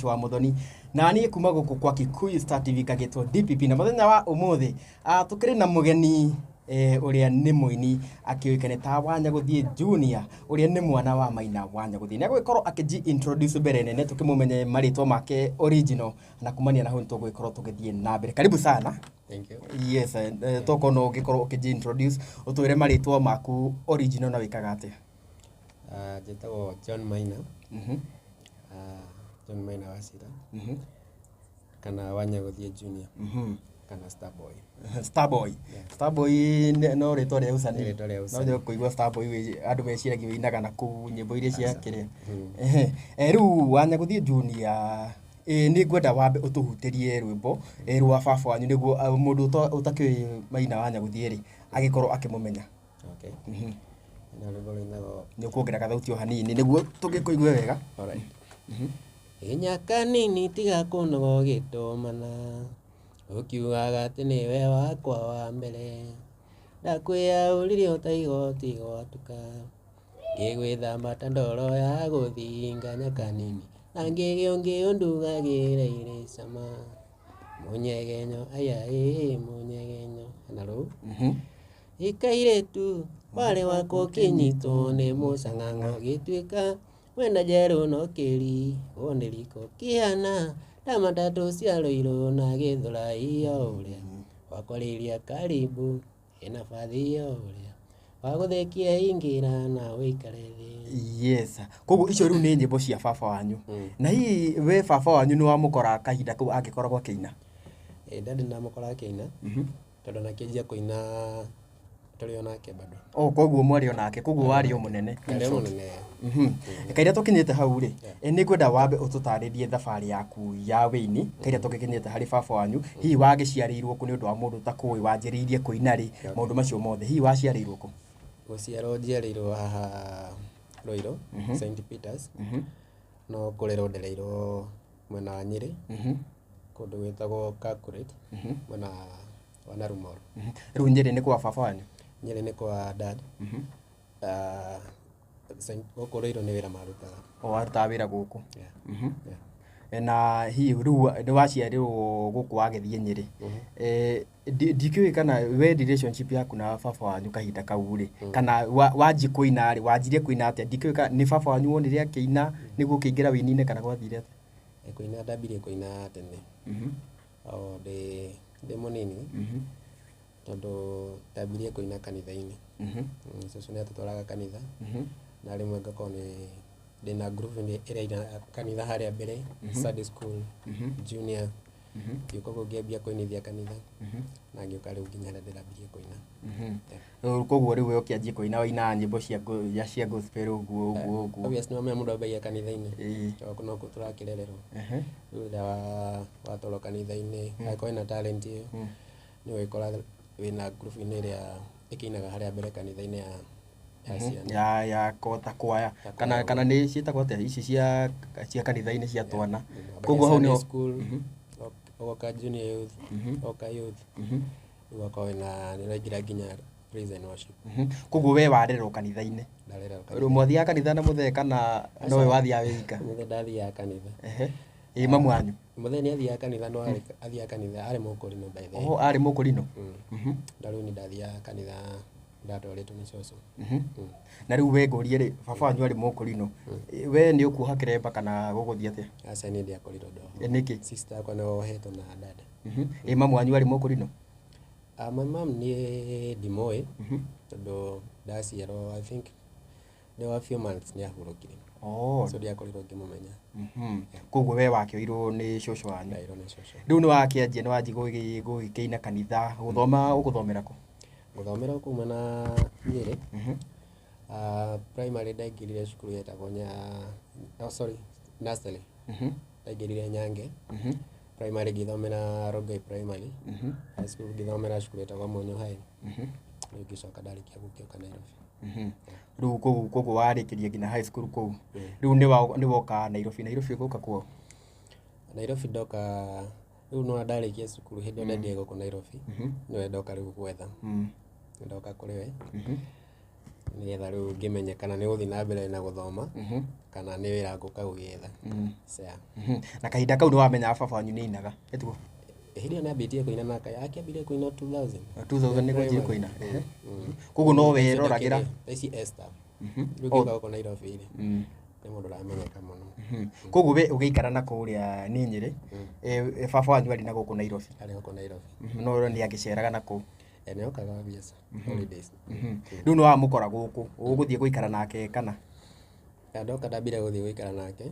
Joshua Muthoni na niĩ kuma gũkũ kwa Kikuyu Star TV ngagĩtwo DPP. Na mũthenya wa ũmũthĩ tũkĩrĩ na mũgeni ũrĩa nĩ mũini akĩũĩkaine ta Wanyagũthiĩ Junior, ũrĩa nĩ mwana wa Maina Wanyagũthiĩ. Nĩ agũgĩkorwo akĩji introduce mbere nene tũkĩmũmenye marĩtwa make original, na kumania na hau nĩtũgũgĩkorwo tũgĩthiĩ na mbere. Karibu sana. Thank you. Yes, tokorwo no ũgĩkorwo ũkĩji introduce, ũtwĩre marĩtwa maku original na wĩkaga atĩa. Njĩtagwo John Maina. John Maina Wachira kana Wanyagũthiĩ Junior kana Starboy. Starboy. Starboy no rĩtwa rĩa ũcani. Nĩ rĩtwa rĩa No ũcani. nĩ ũkũigua Starboy andũ meciragia wĩinaga na kũu nyĩmbo iria cia kĩrĩa. Ehe. Rĩu Wanyagũthiĩ Junior, nĩ ngwenda wambe ũtũhutĩrie rwĩmbo rwa baba wanyu nĩguo mũndũ ũtakĩũĩ Maina Wanyagũthiĩ rĩ agĩkorwo akĩmũmenya. Okay. Na rwĩmbo rũinagwo. Nĩ ũkuongerera gathauti o hanini nĩguo tũgĩkũigue wega. Alright. Ĩnya kanini tiga kũnoga ũgĩtũmana, ũkiugaga atĩ nĩwe wakwa wa mbere, ndakwĩyaũrire ũtaigua gwatuka, ngĩgwĩthamba ta ndoro ya gũthinga nyakanini, na ngĩgĩa ũngĩ ũndugagĩra irĩ cama, mũnyegenyo aya ĩ mũnyegenyo na rũu ikairĩtu warĩ wakwa ũkĩnyitwo nĩ mũcang'ang'o, gĩtuĩka wenda njerũ no kĩri nĩ riko kĩhana ta matatũ cia rũirũ na gĩthũrai o ũrĩa wakwarĩria karibu ĩna bathi o ũrĩa wagũthekia ingĩra na ũikare thĩ. Yes. Koguo icio rĩu nĩ nyĩmbo cia baba wanyu. Na hihi we baba wanyu nĩ wamũkora kahinda kau angĩkoragwo akĩina? Ĩ, daddy ndamũkora akĩina tondũ nakĩanjia kũina tũrĩ o nake bado. Oh, koguo mwarĩ o nake, koguo warĩ o mũnene. Ndarĩ mũnene. Kaira tũkinyĩte hau rĩ, nĩ ngwenda wambe ũtũtarĩrie thabarĩ yaku ya wĩini, kaira tũgĩkinyĩte harĩ baba wanyu, hihi wagĩciarĩirwo kũ nĩ ũndũ wa mũndũ ũtakũĩ wanjĩrĩirie kũina rĩ, maũndũ macio mothe, hihi waciarĩirwo kũ? Gũciarwo njiarĩirwo haha Ruiru, St Peters, no kũrerwo ndereirwo mwena wa Nyĩrĩ, kũndũ gwĩtagwo Kakuret, mwena wa Narumoru. Rĩu Nyĩrĩ nĩ kwa baba wanyu? Nyĩrĩ nĩ kwa dad. Gũkũ Ruiru nĩ wĩra marutaga. O warutaga wĩra gũkũ? Yeah. Yeah. Na hihi rĩu nĩ waciarĩrwo gũkũ wagĩthiĩ Nyĩrĩ. Ndikĩũĩ kana we relationship yaku na baba wanyu kahinda kau rĩ, kana wanji kũina rĩ, wanjirie kũina atĩa? Ndikĩũĩ kana nĩ baba wanyu wonire akĩina nĩguo ũkĩingĩra wĩini-inĩ kana gwathire atĩa? Kũina ndambirie kũina tene. O ndĩ mũnini. Tondũ ndambirie kũina kanitha-inĩ. Cũcũ nĩ atũtwaraga kanitha. Na rĩmwe ngakorwo nĩ ndĩna group ĩrĩa ĩinaga kanitha harĩa mbere, Sunday school, junior. Ngĩũka ũguo ngĩambia kũinithia kanitha. Na ngĩũka rĩu nginya harĩa ndĩrambirie kũina. Rĩu koguo rĩu we ũkĩanjia kũina wainaga nyĩmbo cia gospel ũguo ũguo ũguo. Obvious nĩ wamenya mũndũ ambagia kanitha-inĩ. Ĩĩ. Tondũ no kuo tũrakĩrererwo. Rĩu rĩrĩa watwarwo kanitha-inĩ, angĩkorwo wĩna talent ĩyo, nĩ ũgũgĩkora wĩna group-inĩ ĩrĩa ĩkĩinaga harĩa mbere kanitha-inĩ ya ciana. Ya kota kwaya. Ya Kana kwaya. kana nĩ ciĩtagwo atĩa ici cia kanitha-inĩ cia twana. Wambagia Koguo hau Sunday nĩho school, ũgoka junior youth, ũgoka youth, rĩu ũgakorwo wĩna nĩ ũraingĩra nginya praise and worship. Koguo we warererwo kanitha-inĩ. Ndarererwo Rĩu kanitha. mwathiaga kanitha na mũthee kana nowe wathiaga wĩ wika? Mũthee ndathiaga kanitha. Ehe. Ĩ mamu wanyu? Mũthee nĩ athiaga kanitha no athiaga kanitha arĩ mũkũrinũ by the way. Oho, arĩ mũkũrinũ? Na rĩu niĩ ndathiaga kanitha ndatwarĩtwo nĩ cũcũ. Na rĩu we ngũrie rĩ, baba wanyu arĩ mũkũrinũ. We nĩ ũkuoha kĩremba kana gũgũthiĩ atĩa? Aca niĩ ndiakorirwo ndoha. Nĩkĩ? Sister yakwa nĩwe wohetwo na dada. Ĩ mamu wanyu arĩ mũkũrinũ? My mom niĩ ndimũĩ tondũ ndaciarwo, I think ndĩ wa few months nĩ ahurũkire. Oh. So ndiakorirwo ngĩmũmenya. Koguo we wakĩoirwo nĩ cũcũ wanyu? Ndaoirwo nĩ cũcũ. Rĩu nĩ wakĩanjia nĩ wanjia gũgĩkĩina kanitha, gũthoma ũgũthomera kũ? Gũthomera kũu mwena Nyĩrĩ. Primary ndaingĩrire cukuru yetagwo nya, oh sorry, nursery. Ndaingĩrire Nyange. Primary ngĩthomera Rongai Primary. High school ngĩthomera cukuru yetagwo Munyu High. Rĩu ngĩcoka ndarĩkia gũkĩũka Nairobi. Rĩu koguo warĩkĩria nginya high school kũu. Rĩu nĩ woka Nairobi, Nairobi ũgũka kwao? Nairobi ndoka rĩu nĩwona ndarĩkia cukuru hĩndĩ ĩyo ndendire gũkũ Nairobi. Nĩwe ndoka rĩu gwetha. Ndoka kũrĩ we. Nĩgetha rĩu ngĩmenye kana nĩ gũthiĩ na mbere na gũthoma kana nĩ wĩra ngũka gũgĩetha. Yeah. Na kahinda kau nĩ wamenyaga baba wanyu nĩ ainaga, ĩtuo? Hĩndĩ ĩyo nĩambĩtie kũina na akĩambirie kũina 2000. 2000 nĩ kwanjirie kũina. Koguo no weroragĩra. Thaa ici Esther. Rĩu ngĩũka gũkũ Nairobi rĩ, nĩ mũndũ ũramenyeka mũno. Koguo we ũgĩikara na kũrĩa nĩ Nyĩrĩ, baba wanyu arĩ na gũkũ Nairobi. Arĩ gũkũ Nairobi. No nĩ agĩceraga na kũu. Nĩ okaga obvious holidays. Rĩu nĩ wamũkora gũkũ, ũgũthiĩ gũikara nake kana? Ndoka ndambire gũthiĩ gũikara nake.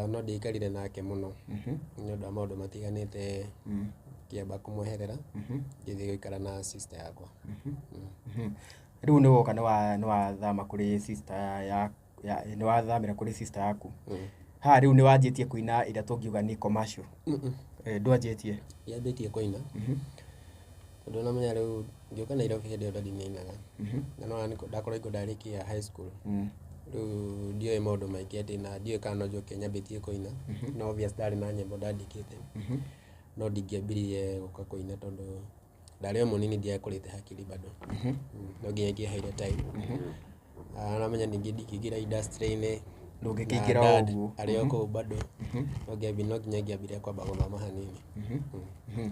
No ndiaikarire nake mũno nĩ ũndũ wa maũndũ matiganĩte, ngĩamba kũmweherera ngĩthiĩ gũikara na sister yakwa. Rĩu nĩ woka nĩ wathama kũrĩ sister ya nĩ wathamĩra kũrĩ sister yaku. Haha rĩu nĩ wanjĩtie kũina ĩrĩa tũngiuga nĩ commercial? Ndwanjĩtie? Ndiambĩtie kũina tondũ namenya rĩu ngĩũka Nairobi hĩndĩ ĩyo daddy nĩainaga na no ndakorwo ndarĩkia high school, rĩu ndioĩ maũndũ maingĩ atĩ na ndiũĩ kana no njoke nyambĩtie kũina, no obvious ndarĩ na nyĩmbo ndandĩkĩte, no ndingĩambirie gũka kũina tondũ ndarĩ o mũnini, ndiakũrĩte hakiri bado. No nginya ingĩaheire time. Namenya ningĩ ndingĩingĩra industry-inĩ Ndũngĩkĩingĩra na o dad ũguo. Arĩ o kũu bado, no nginya ingĩambire kwamba gũthoma hanini.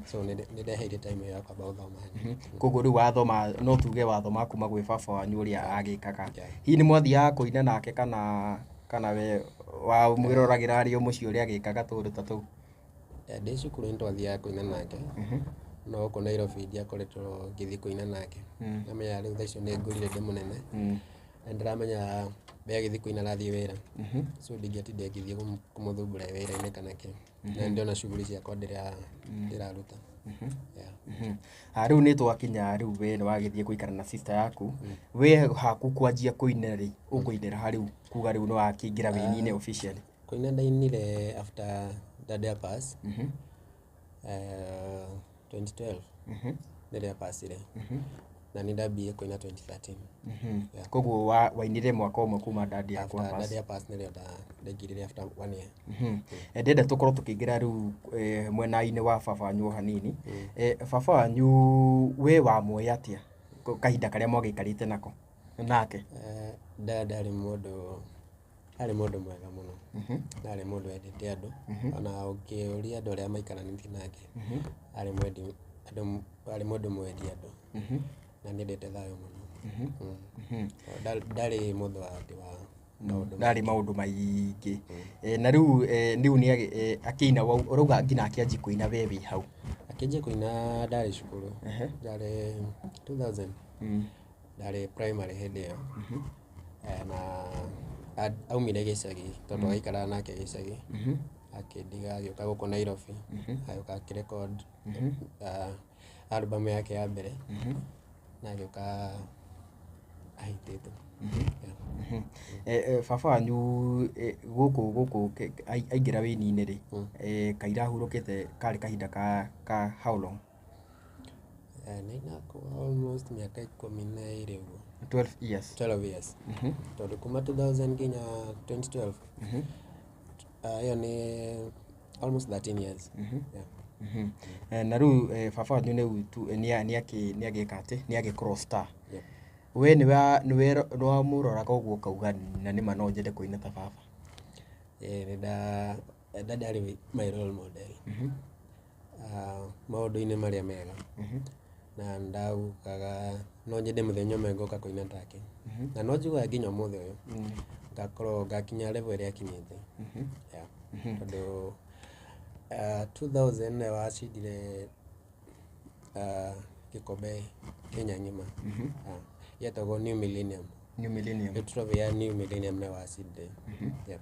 So nĩ ndeheire time ĩyo ya kwamba gũthoma hanini. Koguo rĩu wathoma, no tuge wathoma kuma gwĩ baba wanyu ũrĩa agĩkaga. Yeah. Hihi nĩ mwathiaga kũina nake kana we wamwĩroragĩra arĩ o mũciĩ ũrĩa agĩkaga tũũndũ ta tũu? Ndĩ cukuru nĩ twathiaga kũina nake, no gũkũ Nairobi ndiakoretwo ngĩthiĩ kũina nake. Namenya rĩu thaa icio nĩ ngũrire, ndĩ mũnene, na ndĩramenya we agĩthiĩ kũina arathiĩ wĩra, so ndingĩatinda ngĩthiĩ kũmũthumbũra wĩra-inĩ kana kĩ, na nĩndĩrona shughuli ciakwa ndĩraruta. Yeah. Ah, rĩu nĩ twakinya rĩu we nĩ wagĩthiĩ gũikara na sister yaku, we haku kwanjia kũina rĩ, ũkũinĩra ha rĩu kuga rĩu nĩ wakĩingĩra wĩini-inĩ officially? Kũina ndainire after dad pass, 2012 rĩrĩa pasire, na nĩ ndambirie kũina 2013. Yeah. Koguo wainire mwaka ũmwe kuma dad yaku After apass. dad pass nĩrĩo ndaingĩrire after one year. Ndĩrenda tũkorwo tũkĩingĩra rĩu mwena-inĩ wa baba wanyu o hanini. Baba wanyu we wamuoĩ atĩa kahinda karĩa mwagĩikarĩte nako nake? Dad arĩ mũndũ mwega mũno na arĩ mũndũ wendete andũ. Ona ũngĩũria andũ arĩa maikaranĩtie nake, arĩ mwendi andũ, arĩ mũndũ mwendi andũ na nĩendete thayũ mũno. Ndarĩ mũndũ wa atĩ wa maũndũ Ndarĩ maũndũ maingĩ. Na rĩu rĩu nĩ akĩina, ũrauga nginya akĩanjia kũina we wĩ hau? Akĩanjia kũina ndarĩ cukuru, ndarĩ 2000, ndarĩ primary hĩndĩ ĩyo. Na aumire gĩcagi tondũ aikaraga nake gĩcagi, akĩndiga agĩũka gũkũ Nairobi, agĩũka akĩrecord album yake ya mbere na agĩũka ahitĩte. Yeah. Baba wanyu gũkũ aingĩra wĩini-inĩ rĩ, kaira ahurũkĩte karĩ kahinda ka how long? Nĩ almost mĩaka 12 ũguo. 12 years? 12 years, tondũ kuma 2000 nginya 2012, ĩyo nĩ almost 13 years. Yeah. Na rĩu baba wanyu rĩu nĩ agĩka atĩ nĩ agĩkorwo star. Yep. We nĩwe nĩwamũroraga ũguo ũkauga na nĩma no nyende kũina ta baba? Nĩ dad arĩ my role model maũndũ-inĩ marĩa mega, na ndaugaga no nyende mũthenya ũmwe ngoka kũina take, na no njugaga nginya ũmũthĩ ũyũ ngakorwo ngakinya level ĩrĩa akinyĩte. Yeah. Tondũ 2000 nĩwe wacindire gĩkombe Kenya ng'ima. Gĩetagwo New Millennium. New Millennium. Nĩ trophy ya New Millennium nĩwe wacindire. Yep.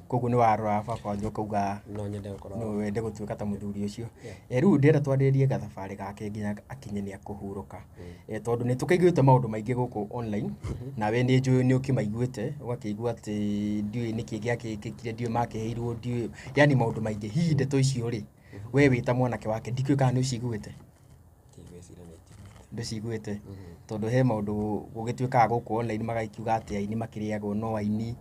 Koguo nĩ waroraga baba wanyu ũkauga no nyende gũkorwo no wende gũtuĩka ta mũthuri ũcio. Yeah. Rĩu ndĩrenda twarĩrĩrie gathabarĩ gake nginya akinye nĩ akũhurũka. Tondũ nĩ tũkĩiguĩte maũndũ maingĩ gũkũ online, nawe nĩ njũĩ nĩ ũkĩmaiguĩte, ũgakĩigua atĩ ndiũĩ nĩkĩ gĩakĩkĩkire, ndiũĩ makĩheirwo, ndiũĩ, yani maũndũ maingĩ. Hihi ndeto icio rĩ, we wĩ ta mwanake wake, ndikĩũĩ kana nĩ ũciguĩte? Ndigwĩciria nĩ njiguĩte. Ndũciguĩte? Tondũ he maũndũ gũgĩtuĩkaga gũkũ online, magagĩkiuga atĩ aini makĩrĩagwo no aini,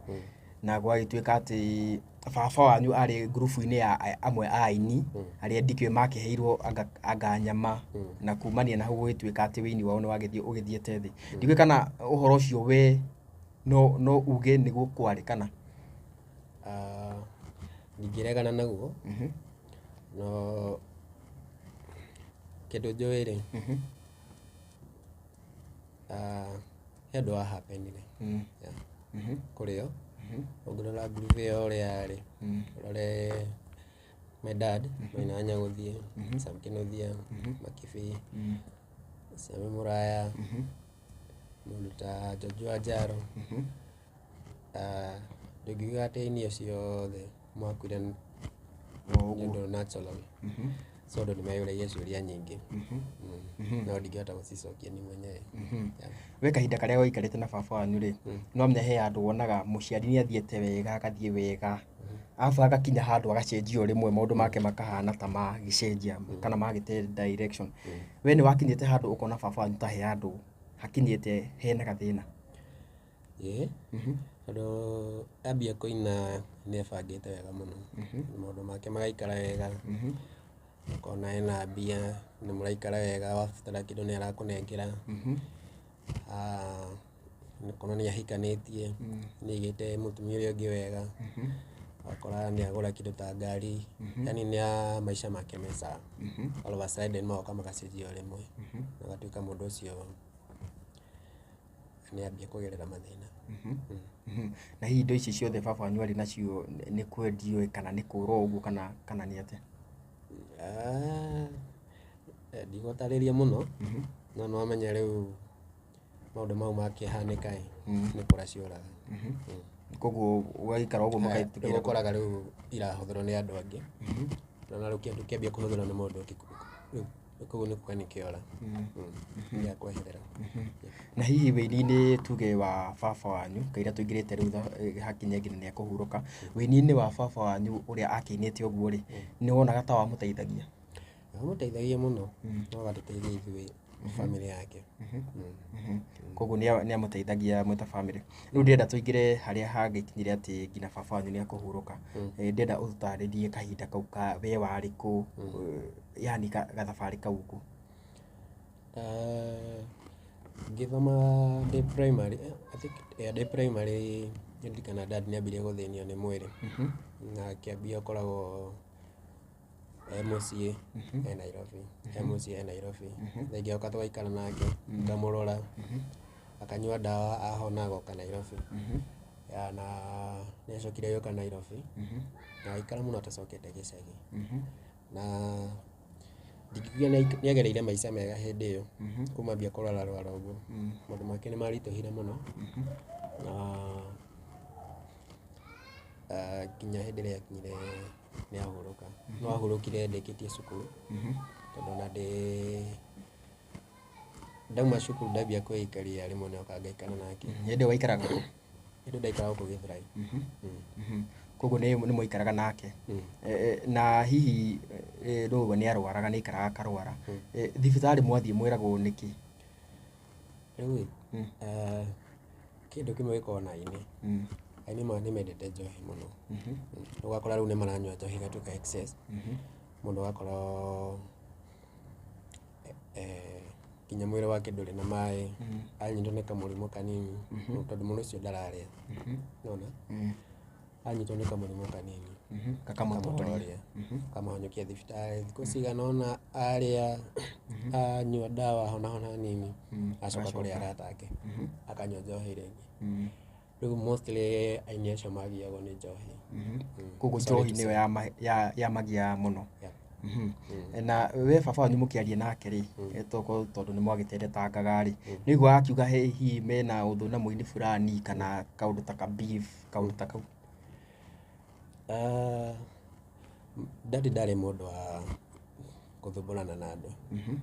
na gwagĩtuĩka atĩ Baba wanyu arĩ ngurubu-inĩ ya amwe a aini arĩa ndikĩũĩ makĩheirwo anga nyama, na kumania na hau gũgĩtuĩka atĩ wĩini wao nĩ wagĩthiĩ ũgĩthiĩte thĩ. Ndikĩũĩ kana ũhoro ũcio we no uge nĩguo kwarĩ kana? Ndingĩregana naguo, no kĩndũ njũĩ rĩ, he ũndũ wa happenire kũrĩ o. Ũngĩrora ngurubu ĩyo ũrĩa yarĩ, ũrore my dad, Maina Nyagũthiĩ, Sam Kĩnuthia, Makibi, Sami Mũraya, mũndũ ta George Wanjaro, ndũngiuga atĩ aini acio othe makuire nĩ ũndũ natural. So andũ nĩ meyũragia ciũria nyingĩ, no ndingĩhota gũcicokia niĩ mwenyewe. Yeah. We kahinda karĩa waikarĩte na baba wanyu rĩ, no menya he handũ wonaga mũciari nĩ athiĩte wega, agathiĩ wega, arabu agakinya handũ agacenjia o rĩmwe, maũndũ make makahana ta magĩcenjia kana magĩte direction. We nĩ wakinyĩte handũ ũkona baba wanyu ta he handũ hakinyĩte hena gathĩna? Ĩĩ, tondũ ambia kũina nĩ ebangĩte wega mũno, maũndũ make magaikara wega, ũkona ena mbia, nĩ mũraikara wega, wabatara kĩndũ nĩ arakũnengera. Ũkona nĩ ahikanĩtie, nĩ aigĩte mũtumia ũrĩa ũngĩ wega, ũgakora nĩ agũra kĩndũ ta ngari, yani nĩ maica make me sawa. All of a sudden magoka magacenjia o rĩmwe, agatuĩka mũndũ ũcio nĩ ambia kũgerera mathĩna. Na hihi indo ici ciothe baba wanyu arĩ nacio nĩ kwendio kana nĩ kũra ũguo kana nĩ atĩa? Ndigũtarĩria mũno, no nĩwamenya rĩu maũndũ mau makĩhanĩka ĩ, nĩ kũra ciũraga. Koguo ũgaikara ũguo Rĩu mũkaĩtũkĩra. Ũkoraga rĩu irahũthĩrwo nĩ andũ angĩ. Na rĩu kĩndũ kĩambia kũhũthĩrwo nĩ mũndũ ũngĩ, rĩu koguo nĩ kuga nĩ kĩora. Nĩ gĩakweherera. Na hihi wĩini-inĩ tuge wa baba wanyu, kaira tũingĩrĩte rĩu hakinye nginya nĩ ekũhurũka, wĩini-inĩ wa baba wanyu ũrĩa akĩinĩte ũguo rĩ, nĩ wonaga ta wamũteithagia? Wamũteithagia mũno, no agatũteithia ithuĩ bamĩrĩ yake. Koguo nĩ amũteithagia mwĩ ta bamĩrĩ. Rĩu ndĩrenda tũingĩre harĩa hagĩkinyire atĩ nginya baba wanyu nĩ ekũhurũka. Ndĩrenda ũtũtarĩrie kahinda kau ka we warĩ kũ, yani gathabarĩ kau ũguo. Ngĩthoma ndĩ primary, I think yeah, ndĩ primary nĩndirikana dad nĩambirie gũthĩnio nĩ mwĩrĩ, na akĩambia gũkoragwo e mũciĩ e Nairobi, e mũciĩ e Nairobi. Thaa ingĩ oka tũgaikara nake, ngamũrora, akanyua ndawa, ahona agoka Nairobi. Ya, na nĩacokire agĩũka Nairobi na agĩikara mũno atacokete gĩcagi. Na ndingiuga nĩagereire maica mega hĩndĩ ĩyo, kuma ambia kũrwara rwara ũguo, maũndũ make nĩ maritũhire mũno, na nginya hĩndĩ ĩrĩa akinyire nĩ ahurũka. No ahurũkire ndĩkĩtie cukuru, tondũ ona ndĩ ndauma cukuru ndambia kwĩikaria rĩmwe nĩokaga ngaikara nake. Hĩndĩ ĩyo waikaraga kũ? Hĩndĩ ĩyo ndaikaraga gũkũ Gĩthũrai. Koguo nĩ mũikaraga nake. Na hihi rĩu nĩ arwaraga, nĩ aikaraga akarwara. Thibitarĩ mwathiĩ mwĩragwo nĩkĩ? Rĩu ĩ, kĩndũ kĩmwe gĩkoragwo na aini. Aini nĩ mendete njohi mũno. Ũgakora rĩu nĩ maranyua njohi ĩgatuĩka excess. Mũndũ agakorwo nginya mwĩrĩ wake ndũrĩ na maĩ, anyitwo nĩ kamũrimũ kanini, tondũ mũndũ ũcio ndararĩa. Nĩwona? Anyitwo nĩ kamũrimũ kanini, Kakamũtoria. Kamũhanyũkia thibitarĩ thikũ cigana ũna, arĩa, anyua ndawa, hona hona hanini, acoka kũrĩ arata ake, akanyua njohi rĩngĩ. Rĩu mostly aini acio magiagwo nĩ njohi. Koguo Sorry njohi to nĩyo say. Yamagiaga mũno. Yeah. Na we baba wanyu mũkĩaria nake rĩ, tokorwo tondũ nĩ mwagĩteretangaga rĩ, nĩ ũiguaga akiuga hihi mena ũthũ na mũini fulani kana kaũndũ ta ka beef, kaũndũ ta kau? Daddy ndarĩ mũndũ wa gũthumbũrana na andũ,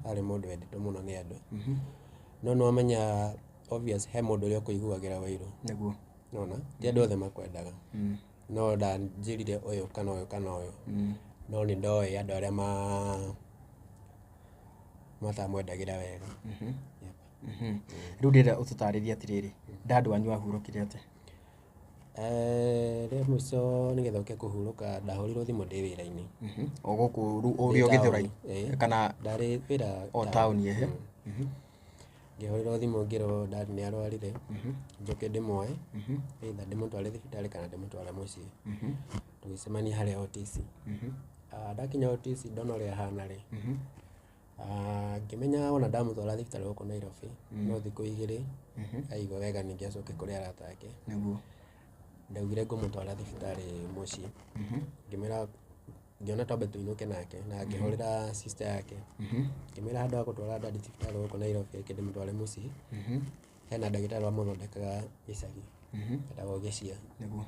arĩ mũndũ wendetwo mũno nĩ andũ, no nĩwamenya obvious he mũndũ ũrĩa ũkũiguagĩra ũiru. Nĩguo. Nĩwona ti andũ othe makwendaga, no ndanjĩrire ũyũ kana ũyũ kana ũyũ, no nĩ ndoĩ andũ arĩa matamwendagĩra wega. Yep. Rĩu ndĩrenda ũtũtarĩrie atĩrĩrĩ, dad wanyu ahurũkire atĩa? Rĩa mũico nĩgetha ũke kũhurũka ndahũrirwo thimũ ndĩ wĩra-inĩ. O gũkũ ũrĩ o Gĩthũrai? Ĩĩ. Kana ndarĩ wĩra o taũni? Ehe. Ngĩhũrĩrwo thimũ ngĩrwo dad nĩ arwarire, njoke ndĩmuoe, either ndĩmũtware thibitarĩ kana ndĩmũtware mũciĩ. Tũgĩcemania harĩa OTC. Ndakinya OTC ndona ũrĩa ahana rĩ, ngĩmenya wona ndamũtwara thibitarĩ gũkũ Nairobi no thikũ 2 aigua wega ningĩ acoke kũrĩ arata ake. Nĩguo. Ndaugire ngũmũtwara thibitarĩ mũciĩ. Ngĩmwĩra ngĩona twambe tũinũke nake na ngĩhũrĩra sister yake. Ngĩmwĩra handũ ha gũtwara dad thibitarĩ gũkũ Nairobi reke ndĩmũtware mũciĩ. Hena ndagĩtarĩ wamũthondekaga gĩcagi, etagwo Gĩcia. Nĩguo.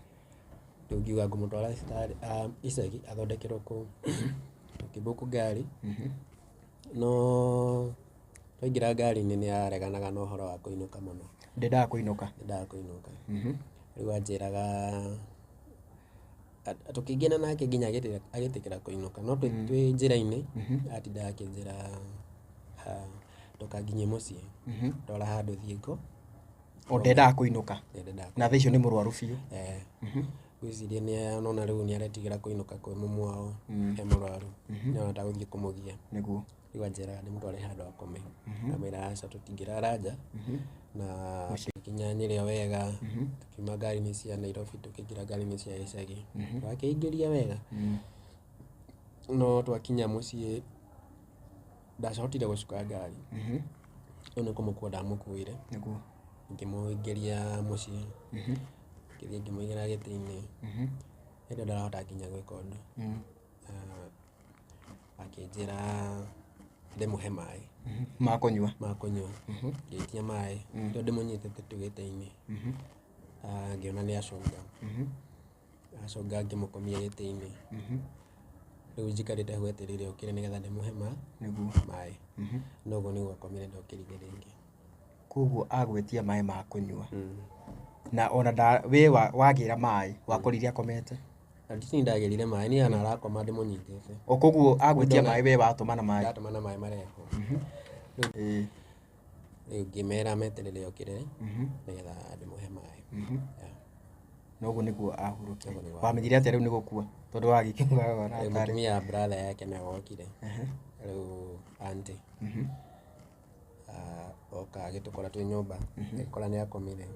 Rĩu ngiuga ngũmũtwara thibitarĩ icagi athondekerwo kũu. Tũkĩmbuku ngari, no twaingĩra ngari-inĩ nĩ areganaga na ũhoro wa kũinũka mũno. Ndendaga kũinũka? Ndendaga kũinũka. Rĩu anjĩraga tũkĩingĩra nake nginya agĩtĩkĩra kũinũka, no twĩ njĩra-inĩ atindaga akĩnjĩra ndũkanginyie mũciĩ, ndwara handũ thiĩ ngo. O ndendaga kũinũka? Ndendaga. Na thaa icio nĩ mũrwaru biũ? Eh. Ngwĩciria nĩ nona rĩu nĩ aretigĩra kũinũka kwĩ mũmũ wao e mũrwaru, nĩona ta gũthiĩ kũmũgia. Nĩguo. Rĩu anjĩraga ndĩmũtware handũ akome. Ngamwĩra aca tũtingĩrara nja. Na tũgĩkinya Nyĩrĩ o wega, tũkiuma ngari-inĩ cia Nairobi tũkĩingĩra ngari-inĩ cia gĩcagi. Twakĩingĩria wega, no twakinya mũciĩ ndacokire gũcuka ngari. Rĩu nĩ kũmũkua ndamũkuire. Nĩguo. Ngĩmũingĩria mũciĩ. Ngĩthiĩ ngĩmũigĩra gĩtĩ-inĩ. Hĩndĩ ĩyo ndarahota nginya gwĩka ũndũ. Akĩnjĩra ndĩmũhe maĩ. Ma kũnyua? Ma kũnyua. Ngĩitia maĩ. Rĩu ndĩmũnyitĩte tu gĩtĩ-inĩ. Ngĩona nĩ acũnga. Acũnga ngĩmũkomia gĩtĩ-inĩ. Rĩu njikarĩte hau etereire okĩre nĩgetha ndĩmũhe Nĩguo. maĩ. No ũguo nĩguo akomire ndokĩrire rĩngĩ. Koguo agwĩtia maĩ ma kũnyua. Na ona we wagĩra maĩ wakorire akomete? Ndini ndagĩrire maĩ, niĩ ona arakoma ndĩmũnyitĩte. O koguo agwĩtia maĩ we watũmana maĩ? Ndatũmana maĩ marehwo. Rĩu ngĩmera meterere okĩre nĩgetha ndĩmũhe maĩ. Na ũguo nĩguo ahurũkire. Ũguo nĩguo. Wamenyire atĩa rĩu nĩ gũkua? Tondũ wagĩkiuga Rĩu mũtumia wa brother yake nĩwe wokire. Rĩu auntie. Oka agĩtũkora twĩ nyũmba, agĩkora nĩ akomire.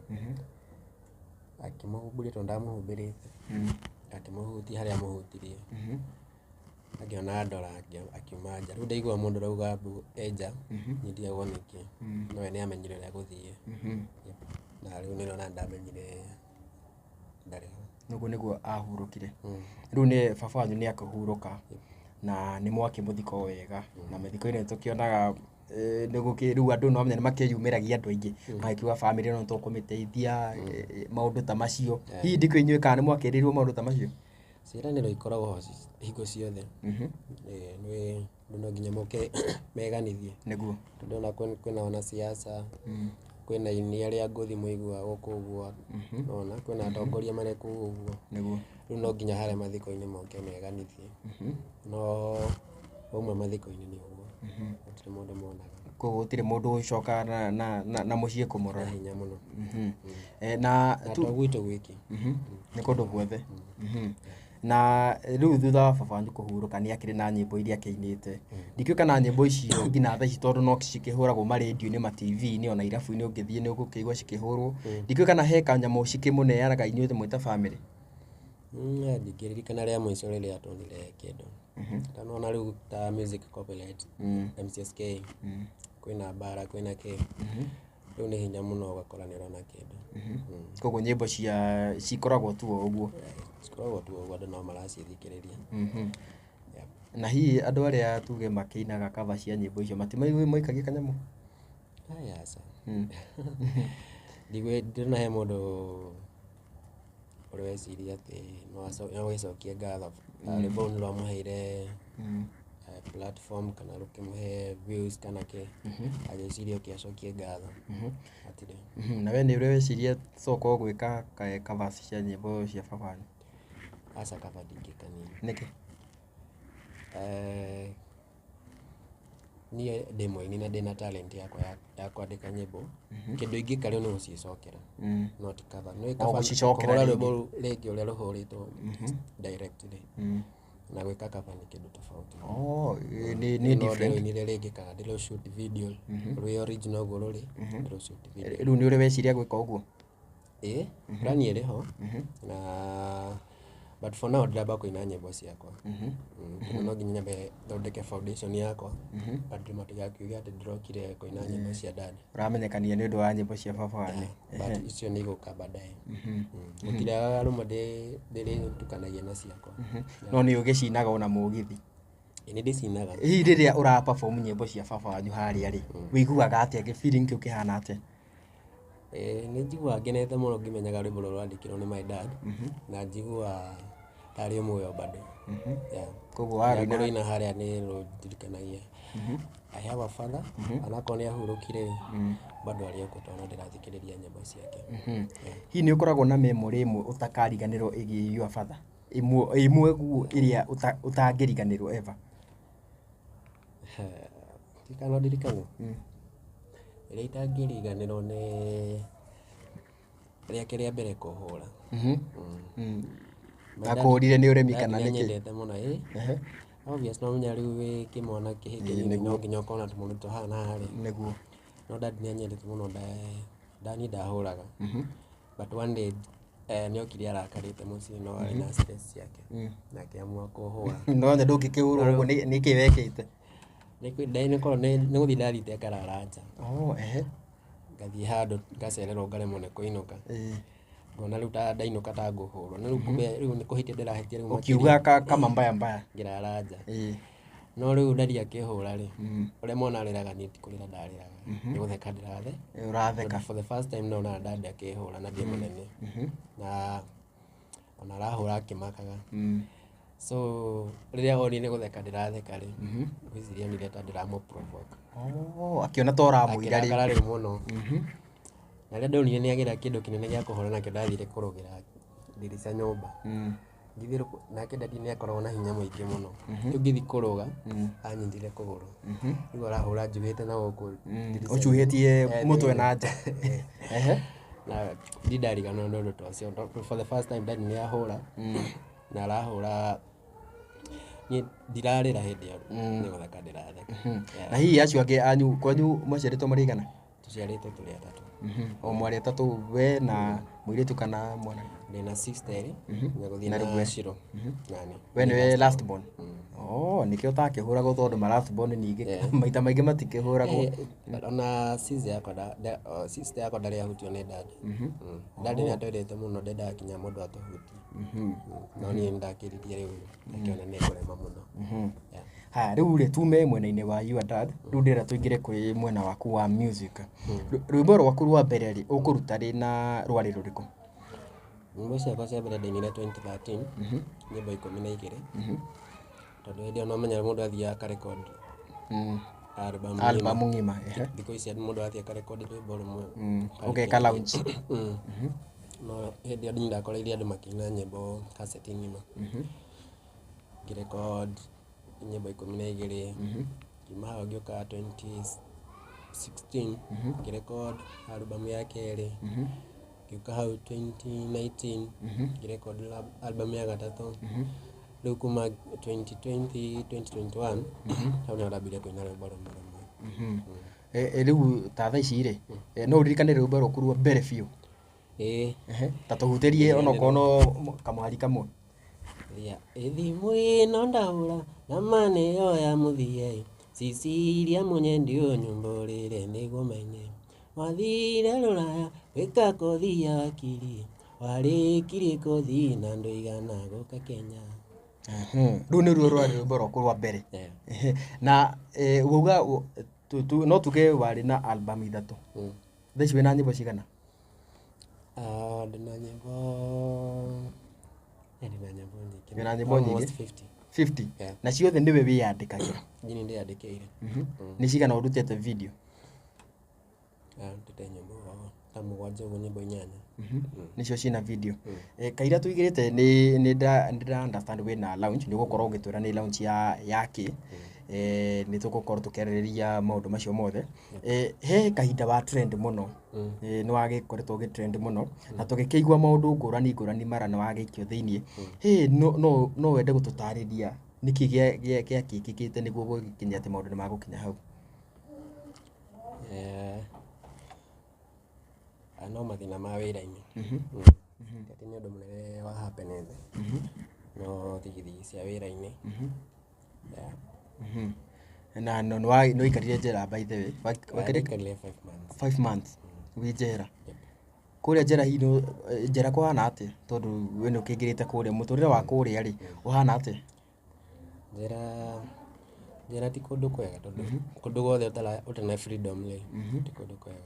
Akĩmũhumbũria tondũ ndamũhumbĩrĩte. Akĩmũhutia harĩa amũhutirie. Akĩona ndora akiuma nja. Rĩu ndaigua mũndũ arauga mbu e nja, niĩ ndigagwo nĩkĩ. No we nĩ amenyire ũrĩa gũthiĩ. Na rĩu nĩrĩo ona ndamenyire ndarĩ ho. Ũguo nĩguo ahurũkire. Rĩu nĩ baba wanyu nĩ akĩhurũka na nĩ mwakĩmũthika o wega. Na mathiko-inĩ tũkĩonaga rĩu andũ no menya nĩ makĩyumĩragia andũ aingĩ magĩkiuga bamĩrĩ ĩno tũkũmĩteithia, maũndũ ta macio. Hihi ndikũ inyuĩ kana nĩ mwakĩrĩirwo maũndũ ta macio? Ciĩranĩro ikoragwo ho hingo ciothe. Nĩ no nginya moke meganithie. Nĩguo. Tondũ ona kwĩna wanasiasa, kwĩna aini arĩa ngũthi mũiguaga gũkũ ũguo, nĩwona kwĩna atongoria marĩ kũu ũguo. Nĩguo. Rĩu no nginya harĩa mathiko-inĩ moke meganithie. No wauma mathiko-inĩ nĩ ũguo. Gũtirĩ mũndũ monaga. Koguo gũtirĩ mũndũ ũgũcoka na mũciĩ kũmũrora. Na hinya mũno. Na Na to gwitũ gwiki. Nĩ kũndũ guothe. Na rĩu thutha wa baba wanyu kũhurũka nĩ akĩrĩ na nyĩmbo iria akĩinĩte. Ndikĩũĩ kana nyĩmbo icio nginya thaa ici tondũ no cikĩhũragwo ma-radio-inĩ, ma-TV-inĩ ona irabu-inĩ ũngĩthiĩ nĩ ũgũkĩigua cikĩhũrwo. Ndikĩũĩ kana he kanyamũ cikĩmũneanaga inyuĩ mwĩ ta bamĩrĩ. Ndingĩririkana rĩa mũico rĩrĩa tuonire kĩndũ. Tondũ nĩwona rĩu ta music copyright, MCSK, kwĩna mbara, kwĩna kĩ. Rĩu nĩ hinya mũno ũgakora nĩ ũrona kĩndũ. Koguo nyĩmbo cia cikoragwo tu o ũguo. Cikoragwo tu o ũguo andũ no maracithikĩrĩria. Na hihi andũ arĩa tuge makĩinaga cover cia nyĩmbo icio matimaikagia kanyamũ? Aya aca. Ndirona he mũndũ ũrĩ weciria atĩ no agĩcokie ngatho. Rwĩmbo rũu nĩ rwamũheire platform kana rũkĩmũhe views kana kĩ, agĩciria oke acokie ngatho. Hatirĩ. Na we nĩ ũrĩ weciria coka ũgwĩka covers cia nyĩmbo cia baba wanyu? Aca cover ndingĩka niĩ. Nĩkĩ? Niĩ ndĩ mũini na ndĩna talent yakwa ya kwandĩka nyĩmbo. Kĩndũ ingĩka rĩu nĩ gũcicokera, no ti cover. Nĩ O cover gũcicokera kũhũra rĩngĩ. rwĩmbo rũu rĩngĩ ũrĩa rũhũrĩtwo directly na gwĩka cover nĩ kĩndũ tofauti. Oh, nĩ No different. ndĩrũinire rĩngĩ kana ndĩrũ shoot video rwĩ original ũguo rũrĩ, ndĩrũ shoot video. Rĩu nĩ ũrĩ weciria gwĩka ũguo? Ĩĩ, plan ĩrĩ ho na but for now ndĩramba kũina nyĩmbo ciakwa. Tondũ no nginya nyambe thondeke foundation yakwa, andũ matigakiuge atĩ ndĩrokire kũina nyĩmbo cia dad. Ũramenyekania nĩ ũndũ wa nyĩmbo cia baba wanyu. But icio nĩ igũka baadaye. Gũtirĩ rũmwe ndĩrĩtukanagia na ciakwa. No nĩ ũgĩcinaga ona mũgithi? Ĩĩ, nĩ ndĩcinaga. Hihi rĩrĩa ũra perform nyĩmbo cia baba wanyu harĩa rĩ, wĩiguaga atĩa? Gĩ feeling kĩu kĩhana atĩa? Nĩ njiguaga ngenete mũno ngĩmenyaga rwĩmbo rũrũ rwandĩkirwo nĩ my dad, na njiguaga tarĩ muoyo bado. Yeah. Koguo warũina Ngũrũina harĩa nĩ rũndirikanagia I have a father, onakorwo nĩ ahurũkire, bado arĩ o kuo tondũ no ndĩrathikĩrĩria nyĩmbo ciake. Yeah. Hihi nĩ ũkoragwo na memory ĩmwe ũtakariganĩrwo ĩgiĩ your father, ĩmwe guo ĩrĩa ũtangĩriganĩrwo ever? Kana ndirikane ĩrĩa itangĩriganĩrwo nĩ rĩake rĩa mbere kũhũra. My dad- Akũhũrire nĩ ũremi dad kana nĩkĩ? nĩanyendete mũno ĩ. Obvious, no menya rĩu wĩ kĩmwana kĩhĩ kĩnini no nginya ũkorwo na tũmaũndũ tũhana harĩa. Nĩguo. No dad nĩanyendete mũno, ndaniĩ ndahũraga, but one day nĩokire arakarĩte mũciĩ, no arĩ na stress ciake na akĩamua kũhũra. No nĩ ndũngĩkĩhũrwo ũguo nĩkĩ wekĩte? Nĩkorwo nĩ gũthiĩ ndathiĩte ngarara nja. Oh, ehe. Ngathiĩ handũ ngacererwo, ngaremwo nĩ kũinũka. Ngona rĩu ta ndainũka ta ngũhũrwo, na rĩu kumbe rĩu nĩ kũhĩtia ndĩrahĩtia rĩu makĩria. Ũkiuga kama mbaya mbaya. Ngĩrara nja. No rĩu ndari akĩhũra rĩ, ũrĩa mwana arĩraga, niĩ ti kũrĩra ndarĩraga, nĩ gũtheka ndĩrathe. Ũratheka. For the first time ndona dad akĩhũra na ndĩ mũnene, na ona arahũra akĩmakaga. So rĩrĩa onire nĩ gũtheka ndĩratheka rĩ, ngwĩciria onire ta ndĩramũ provoke. Oh, akĩona ta ũramũira rĩ. Akĩrakara rĩu mũno. Na rĩrĩa ndonire nĩ agĩra kĩndũ kĩnene gĩa kũhũra nakĩo, ndathire kũrũgĩra ndirica nyũmba. Ngĩthiĩ nake dadi nĩ akoragwo na hinya mũingĩ mũno. Rĩu ngĩthiĩ kũrũga, anyitire kũgũrũ. Rĩu arahũra njuhĩte na gũkũ ndirica-inĩ. Ũcuhĩtie mũtwe nĩguo. Na nja. Ehe. Na ndindariganĩrwo nĩ ũndũ ta ũcio. Tondũ for the first time dadi nĩ ahũra, na arahũra niĩ ndirarĩra hĩndĩ ĩyo, nĩ gũtheka ndĩratheka. Yeah. Na hihi acio angĩ anyu kwanyu maciarĩtwo marĩ igana? Tũciarĩtwo tũrĩ atatũ. O mwarĩ atatũ, we na mũirĩtu kana mwana? Ndĩna sister erĩ na gũthiĩ Na rĩu na we? Shiro nani. We nĩwe last born? Oh, nĩkĩo ũtakĩhũragwo, tondũ ma last born ningĩ maita maingĩ matikĩhũragwo. Ona sister yakwa sister yakwa ndarĩ ahutio nĩ dad. Dad nĩ atwendete mũno, ndendaga kinya mũndũ atũhutie. No niĩ nĩndakĩririe rĩu ngĩona nĩ ngũrema mũno. Yeah. Haya, rĩu rĩ, tume mwena-inĩ wa your dad, rĩu ndĩrenda tũingĩre kwĩ mwena waku wa music. Rwĩmbo rwaku rwa mbere rĩ, ũkũruta rĩ na rwarĩ rũrĩkũ? Nyĩmbo ciakwa cia mbere ndainire 2013, nyĩmbo 12, tondũ hĩndĩ ĩyo no menya mũndũ athiaga akarecord album ng'ima. Album ng'ima, ehe. Thikũ ici mũndũ athiĩ akarecord rwĩmbo rũmwe. Ũgeka launch. No hĩndĩ ĩyo ndakoreire andũ makĩina nyĩmbo kaseti ng'ima. Ngĩrecord nyĩmbo 12. Ngiuma hau ngĩũka 2016, ngĩrecord album ya kerĩ. Ngĩũka hau 2019, ngĩrecord album ya gatatũ. Rĩu kuma 2020, 2021, hau nĩho ndambirie kũina rwĩmbo rũmwe rũmwe. Rĩu ta thaa ici rĩ, no ũririkane rwĩmbo rwaku rwa mbere biũ? Ĩĩ. Ehe, ta tũhutĩrie onokorwo no kamũhari kamwe. Ya, ĩthimũ ĩno ndahũra na ma nĩyo ya mũthia, Cecilia Mũnyendi ũnyumbũrĩre nĩguo menye. Wathire rũraya gwĩka kothi ya wakiri, warĩkirie kothi na ndũigana gũka Kenya. Rũu nĩruo rwarĩ rwĩmbo rwaku rwa mbere? Yeah. Ehe. Na wauga no tuge warĩ na album ithatũ. Thaa ici wĩna nyĩmbo cigana? Ah, ndĩna nyĩmbo ndĩna nyĩmbo nyingĩ. Wĩna nyĩmbo nyingĩ? Almost 50. 50? Yeah. Na ciothe nĩwe wĩyandĩkagĩra? Nyini ndĩyandĩkĩire. Nĩ cigana ũrutĩte video? Ah, ndute nyĩmbo ta mũgwanja ũguo, nyĩmbo inyanya. Nĩcio ciĩna video. Kaira tũigĩrĩte nĩ ndĩra understand wĩna launch, nĩ ũgũkorwo ũgĩtwĩra nĩ launch ya kĩ. Nĩ tũgũkorwo tũkĩarĩrĩria maũndũ macio mothe. He kahinda wa trend mũno. Nĩ wagĩkoretwo ũgĩ trend mũno na tũgĩkĩigua maũndũ ngũrani ngũrani mara nĩ wagĩikio thĩiniĩ. Hĩ, no wende gũtũtarĩria nĩkĩ gĩakĩkĩkĩte nĩguo gũgĩkinya atĩ maũndũ nĩ magũkinya hau? No mathĩna ma wĩra-inĩ. Ti nĩ ũndũ mũnene wa happen no thigithigi cia wĩra-inĩ. Yeah. Na no nĩ waikarire njera, by the way? Waikarire? Ndaikarire 5 months. 5 months wĩ njera kũrĩa njera. Hihi njera kũhana atĩa, tondũ we nĩ ũkĩingĩrĩte kũrĩa mũtũrĩre wa kũrĩa rĩ, ũhana atĩa? Njera ti kũndũ kwega, tondũ kũndũ guothe ũtarĩ na freedom rĩ, ti kũndũ kwega.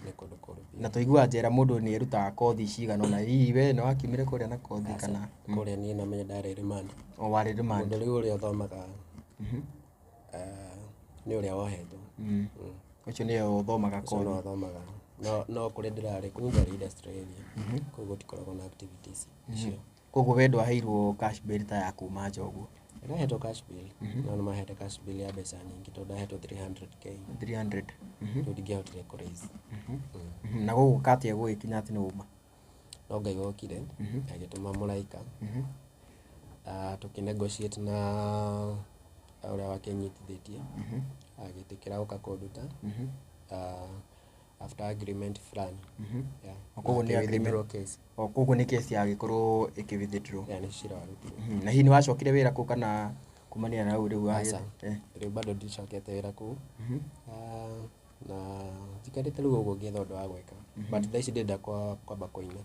Nĩ kũndũ kũũru biũ. Na tũiguaga njera mũndũ nĩ erutaga kothi cigana ũna. Hihi we nĩ wakiumire kũrĩa na kothi kana? Kũrĩa niĩ namenya ndarĩ remand. O warĩ remand? Mũndũ rĩu ũrĩa ũthomaga nĩ ũrĩa wohetwo. Ũcio nĩwe ũthomaga Ũcio no kothi? athomaga. No kũrĩa ndĩrarĩ kũu ndarĩ industrial area, kũu gũtikoragwo na activities icio. Koguo we ndwaheirwo cash bail ta ya kuma nja ũguo? Ndahetwo cash bail, no nĩ mahete cash bail ya mbeca nyingĩ, tondũ ndahetwo 300K. 300? Rĩu ndingĩahotire kũ raise. Na gũgũka atĩa gũgĩkinya atĩ nĩ wauma? No Ngai wokire agĩtũma mũraika. Tũkĩ negotiate na ũrĩa wakĩnyitithĩtie, agĩtĩkĩra gũka kũnduta after agreement fulani. Yeah. Koguo nĩ Na agreement- akĩ withdraw case. O koguo nĩ kesi yagĩkorwo ĩkĩ withdraw? Yeah, nĩ cira warutirwo. Na hihi nĩ wacokire wĩra kũu kana kumania na hau rĩu Aca. Rĩu bado ndicokete wĩra kũu. Na njikarĩte rĩu ũguo ngĩetha ũndũ wa gwĩka, but thaa ici ndĩrenda kwamba kũina,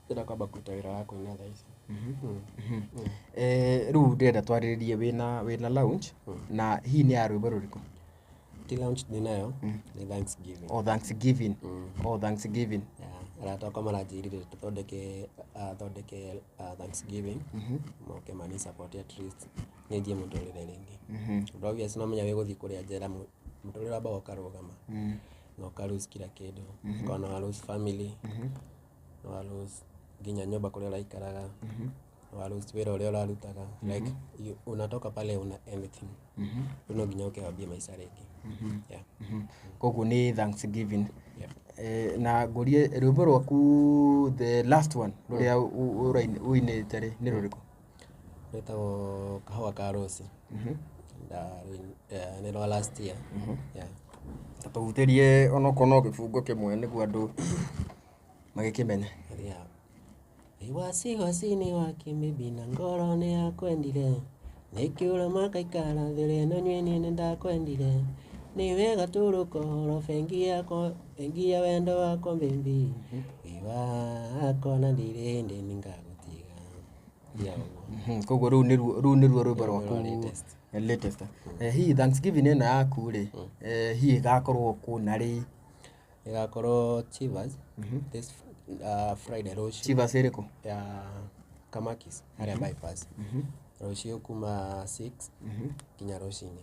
ndĩrenda kwamba kũruta wĩra wa kũina thaa ici. Rĩu ndĩrenda twarĩrĩrie wĩna launch, na hihi nĩ ya rwĩmbo rũrĩkũ? Ti launch ndĩnayo, nĩ Thanksgiving. O Thanksgiving. O Thanksgiving. Yeah, arata akwa maranjĩrire tũthondeke thondeke Thanksgiving, moke mani support, at least nĩnjie mũtũrĩre rĩngĩ, tondũ obvious no menya wĩgũthiĩ kũrĩa njera, mũtũrĩre wambaga ũkarũgama na ũka lose kila kĩndũ. Ũkona wa lose family, na wa lose nginya nyũmba kũrĩa ũraikaraga, na wa lose wĩra ũrĩa ũrarutaga. Like you, unatoka pale una anything. Rĩu no nginya ũke wambie maica rĩngĩ. Yeah. Koguo nĩ Thanksgiving? Yeah. Na ngũrie, rwĩmbo rwaku the last one rũrĩa ũinĩte rĩ, nĩ rũrĩkũ? Rwĩtagwo Kahũa ka Rose. Nĩ rwa last year. Yeah. Ta tũhutĩrie onokorwo no gĩbungo kĩmwe nĩguo andũ magĩkĩmenye. Yeah. Wasiwasi-inĩ wa kĩmĩbi na ngoro nĩ yakwendire, nĩkĩũra makaikara thĩrĩ ĩno nyuĩ niĩ nĩndakwendire, nĩ wega tũrũkohoro bengi yakwa, bengi ya wendo wakwa, baby wĩ wakwa na ndirĩ hĩndĩ nĩngagũtiga. Yeah, ũguo. Koguo rĩu nĩruo rwĩmbo Rĩu rwaku nĩruo latest. Latest. Hihi Thanksgiving ĩno yaku rĩ, hihi ĩgakorwo kũ na rĩ? Ĩgakorwo Chivas this Friday, rũciũ. Chivas ĩrĩkũ? Ya Kamakis harĩa bypass, rũciũ kuma 6 nginya rũcinĩ.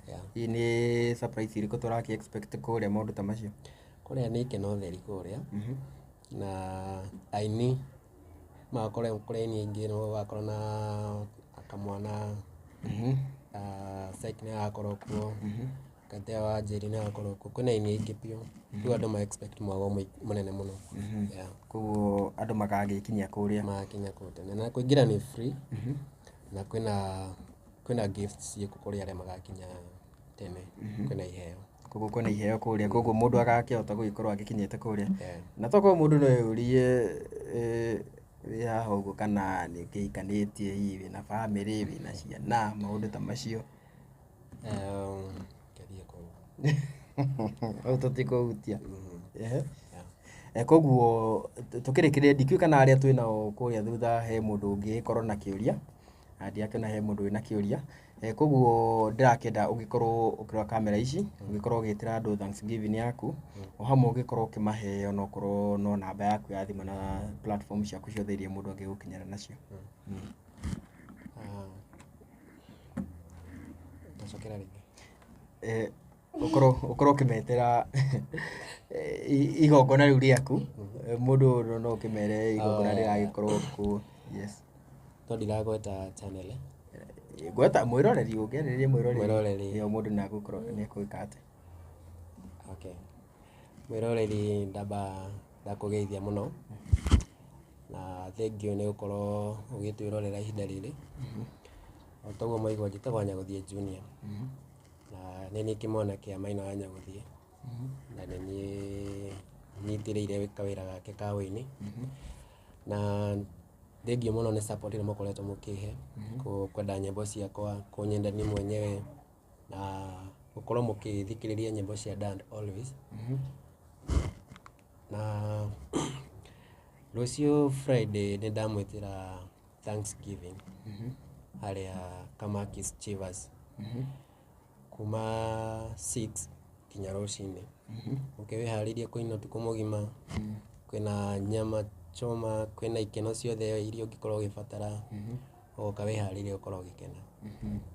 Yeah. Hihi nĩ surprise irĩkũ tũrakĩ expect kũrĩa, maũndũ ta macio? Kũrĩa nĩ ikeno theri kũrĩa, na aini magakorwo kũrĩ aini aingĩ, no gũgakorwo na kamwana Syke nĩ agakorwo kuo, Katea wa Njeri nĩ agakorwo kuo, kwĩna aini aingĩ biũ. Rĩu andũ ma expect mwago mũnene mũno. Yeah. Koguo andũ magagĩkinyia kũrĩa? Magakinya kũu tene, na kũingĩra nĩ free, na kwĩna gifts ciĩkuo kũrĩ arĩa magakinya tene, kwĩna iheo. Koguo kwĩna iheo kũrĩa, koguo mũndũ agakĩhota gũgĩkorwo agĩkinyĩte kũrĩa. Yeah. Na tokorwo mũndũ no eyũrie, wĩ haha ũguo kana nĩ ũkĩhikanĩtie, hihi wĩna bamĩrĩ, wĩna ciana, maũndũ ta macio? Ngathiĩ kũu. Hau tũtikũhutia. Ehe. Yeah. Koguo tũkĩrĩkĩrĩria, ndikĩũĩ kana arĩa twĩnao kũrĩa thutha he mũndũ ũngĩgĩkorwo na kĩũria, na ndirakĩona he mũndũ wĩna kĩũria. Koguo ndĩrakĩenda ũgĩkorwo ũkĩrora kamera ici, ũgĩkorwo ũgĩtĩra andũ Thanksgiving yaku, o hamwe ũgĩkorwo ũkĩmahe onokorwo no namba yaku ya thimũ na platform ciaku ciothe iria mũndũ angĩgũkinyĩra nacio. Ah, ndacokera rĩngĩ. Ũkorwo ũkĩmetĩra igongona rĩu rĩaku. Mũndũ no ũkĩmere igongona Oh, rĩragĩkorwo kuo, yes. No ndiragweta channel, eh? Ngweta mwĩroreri, ũngĩarĩrĩria mwĩroreri. Mwĩroreri. Ĩyo mũndũ nĩ egũkorwo nĩ egwĩka atĩa? Okay. Mwĩroreri, ndamba ndakũgeithia mũno na thengiũ nĩ gũkorwo ũgĩtwĩrorera ihinda rĩrĩ. O toguo mwaigua, njĩtagwo Nyagũthiĩ Junior na nĩ niĩ kĩmwana kĩa Maina wa Nyagũthiĩ na nĩ niĩ nyitĩrĩire kawĩra gake ka wũini. Na thengiũ mũno nĩ support ĩrĩa mũkoretwo mũkĩhe, kwenda nyĩmbo ciakwa, kũnyenda niĩ mwenyewe na gũkorwo mũkĩthikĩrĩria nyĩmbo cia Dan always. Na rũciũ Friday nĩ ndamwĩtĩra Thanksgiving harĩa Kamakis Chivas kuma 6 nginya rũcinĩ. Ũke wĩharĩirie kũina ũtukũ mũgima, kwĩna nyama choma, kwĩna ikeno ciothe iria ũngĩkorwo ũgĩbatara, ũgoka wĩharĩirie gũkorwo ũgĩkena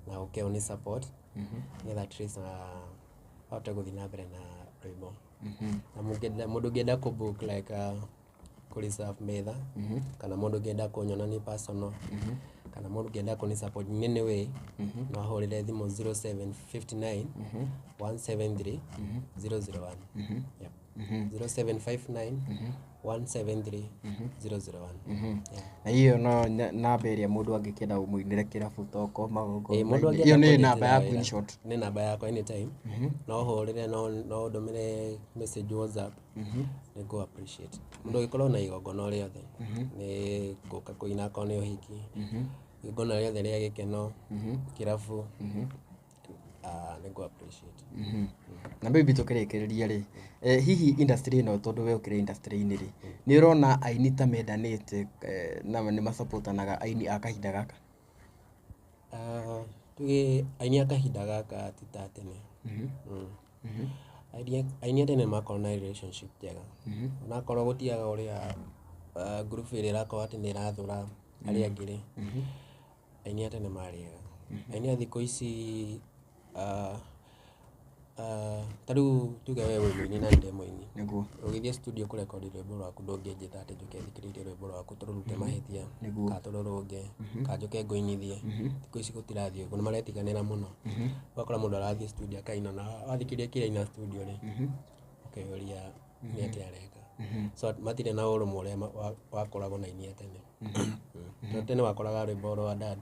na ũke ũni support nĩgetha at least ahote gũthiĩ na mbere na rwĩmbo. Na mũndũ ũngĩenda kũ book, like kũ reserve metha, kana mũndũ ũngĩenda kũnyona nĩ personal, kana mũndũ ũngĩenda kũni support in any way, no ahũrĩre thimũ 0759 173 001. Yep. 0759 173 001. Yeah. Na iyo no namba ĩrĩa mũndũ angĩkĩenda ũmũinĩre kĩrabu toko Ĩĩ, mũndũ magongona? Iyo angĩenda nĩ namba kũnyitĩra yaku in wĩra, short? Nĩ namba yakwa. Anytime no ũhũrĩre, no ũndũmĩre message WhatsApp, nĩ ngũ appreciate. Mũndũ ũngĩkorwo na igongona o rĩothe, nĩ ngũka kũina, akorwo nĩ ũhiki, igongona rĩothe rĩa gĩkeno, kĩrabu, nĩ ngũ appreciate. Na maybe tũkĩrĩkĩrĩria rĩ, hihi industry ĩno, tondũ we ũkĩrĩ industry-inĩ rĩ, nĩ ũrona aini ta mendanĩte na nĩ masupportanaga, aini a kahinda gaka? Ah, tuge aini a kahinda gaka ti ta tene. Aini a tene makorwo na relationship njega, onakorwo gũtiaga ũrĩa group ĩrĩa ĩrakorwo atĩ nĩ ĩrathũra arĩa angĩ rĩ, aini a tene marĩ ega. Aini a thikũ ici, ta rĩu tuge we wĩ mũini na niĩ ndĩ mũini, ũgĩthiĩ studio kũrekondi rwĩmbo rwaku, ndũngĩnjĩta atĩ njũke thikĩrĩrie rwĩmbo rwaku tũrũrute mahĩtia kana tũrũrũnge kana njũke ngũinithie. Thikũ ici gũtirathiĩ ũguo, nĩ maretiganĩra mũno. Ũgakora mũndũ arathiĩ studio akaina, na wathikĩrĩria kĩrĩa aina studio rĩ, ũkeyũria nĩ atĩa areka. So matirĩ na ũrũmwe ũrĩa wakoragwo na aini a tene. Tondũ tene wakoraga rwĩmbo rwa Dad,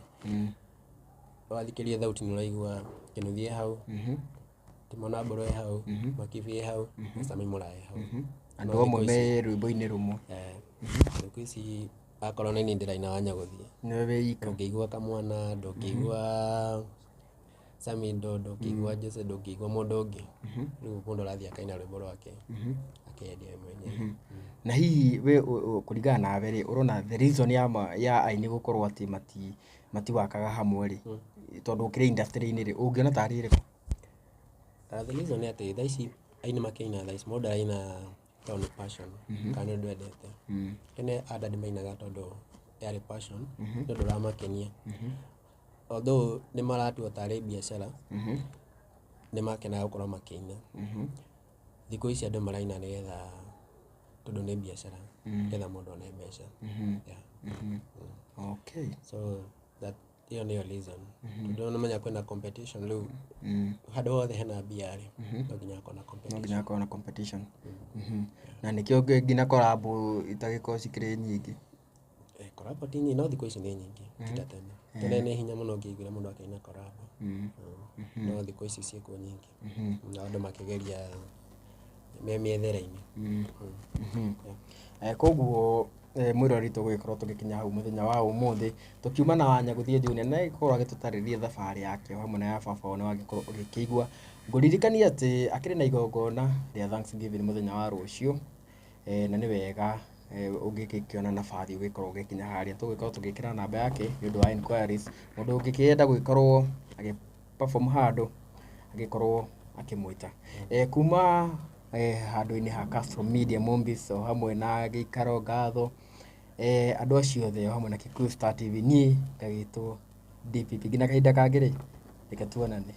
wathikĩrĩria thauti nĩ ũraigua Kĩnuthia e hau, Timo Mbũrũ e hau, Makibi e hau, na Sami Muraya e hau. Andũ No amwe thikũ ici me rwĩmbo-inĩ rũmwe. Thikũ ici akorwo nĩ niĩ ndĩraina wa Nyagũthiĩ, nĩwe wĩ ika. Ndũngĩigua Kamwana, ndũngĩigua Samido, ndũngĩigua Jose, ndũngĩigua mũndũ ũngĩ. Rĩu mũndũ arathiĩ akaina rwĩmbo rwake akendia we mwenyewe. Na hihi we kũringana nawe rĩ, ũrona the reason ya aini gũkorwo atĩ matiwakaga hamwe rĩ, tondũ ũkĩrĩ industry-inĩ rĩ, ũngĩona tarĩ ĩrĩkũ? The reason nĩ atĩ thaa ici aini makĩina, thaa ici mũndũ araina tondũ nĩ passion kana nĩ ũndũ endete. Tene andũ mainaga tondũ yarĩ passion, nĩ ũndũ ũramakenia. Although nĩ maratua tarĩ biacara, nĩ makenaga gũkorwo makĩina. Thikũ ici andũ maraina nĩgetha tondũ nĩ biacara, nĩgetha mũndũ one mbeca. Yeah. So that ĩyo nĩyo reason, tondũ nĩmenya kwĩna competition rĩu. Handũ hothe hena mbia rĩ, no nginya hakorwo na No competition. nginya hakorwo na competition. Na nĩkĩo nginya collabo itagĩkorwo cikĩrĩ nyingĩ. Collabo ti nyingĩ, no thikũ ici nĩ nyingĩ, ti ta tene. Tene nĩ hinya mũno ũngĩaiguire mũndũ akĩina collabo. No thikũ ici ciĩkuo nyingĩ na andũ makĩgeria me mĩethere-inĩ. Yeah. Koguo mwĩroreri, tũgũgĩkorwo tũgĩkinya hau mũthenya wa ũmũthĩ, tũkiuma na Wanyagũthiĩ Junior na agĩkorwo agĩtũtarĩria thabarĩ yake o hamwe na ya baba wao. Nĩ wagĩkorwo ũgĩkĩigua. Ngũririkania atĩ akĩrĩ na igongona rĩa Thanksgiving mũthenya wa rũciũ, na nĩ wega ũngĩgĩkĩona nabathi ũgĩkorwo ũgĩkinya harĩa. Tũgũgĩkorwo tũgĩkĩra namba yake nĩ ũndũ wa inquiries, mũndũ ũngĩkĩenda gũgĩkorwo agĩ perform handũ agĩkorwo akĩmwĩta. Kuma handũ-inĩ ha Castro Media Mombis o hamwe na gĩikaro ngatho, andũ acio othe o hamwe na Kikuyu Star TV, niĩ ngagĩtwo DPP. Nginya kahinda kangĩ rĩ, reke tuonane.